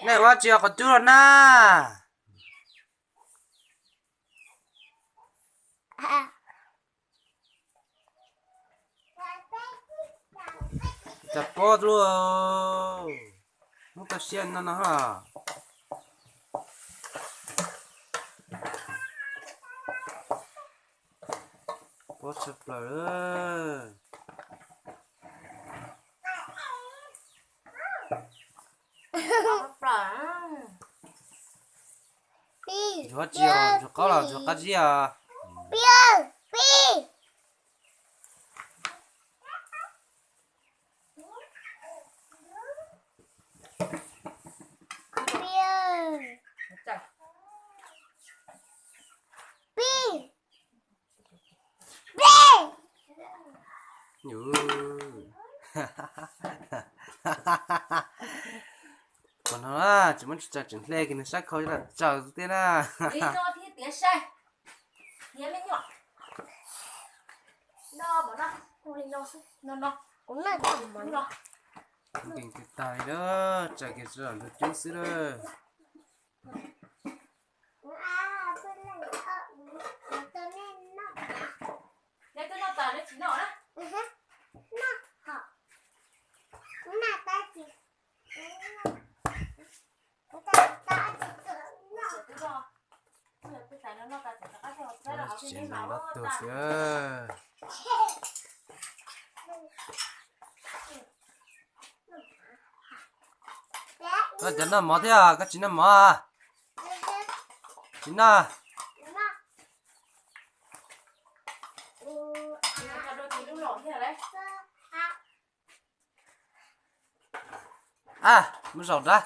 Nej ua tsis yog qhov cub los na. Cas pob dua, muab tau siab no no ha. Pob tshaj plaws. Ntsuag tsis, ntsuag qaub los ntsuag qab zib os. Qhov no tsis muab tsis tsa tseem hle kiag nws sab khau los tsaws xwb tiag na. Nkees tag li lawm, tsaws kiag tsis ntug cub xwb lawm. Tsev neeg dab tuag xwb. Koj cov noj mov thiab, koj tsis noj mov? Tsis noj. A, muab zaum nrad.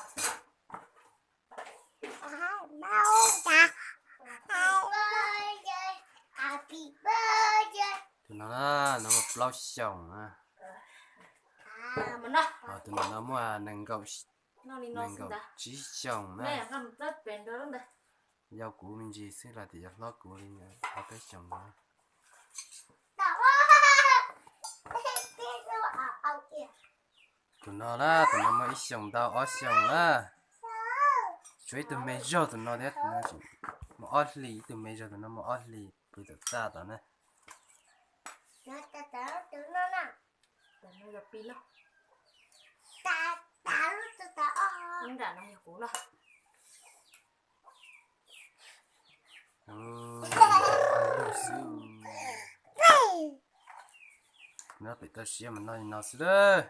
Tus no, no muaj plaub xyoos na. Tus no muaj nees nkaum tsib xyoos na. Yau kuv me ntsis xwb los tias yog hlob kuv li ntawd, ob peb xyoos na. Tus no na, tus no muaj ib xyoos ntau ob xyoos na. Tshuav ib tug me zog tus no thiab, muaj ob hlis, ib tug me zog tus no muaj ob hlis pw tom txaj tod na. Nyob pem toj siab mas noj li no xwb lawm.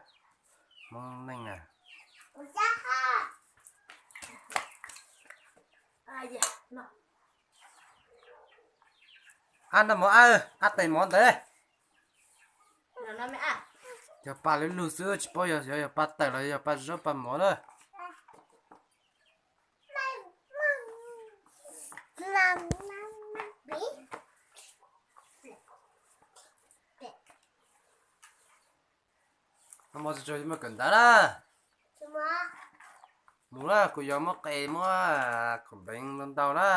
Hmoob neej a. Ab, noj mov ab, ab tais mov ntawd. Yog pa lug lug xwb, tsis paub yog, yog, yog pa tawm los yog pa zaub pa mov na. Noj mov tsuag tsuag muaj kawm ntawv na. Mus na, kuv yuav muab qe muab khaum npeev ntau ntau na.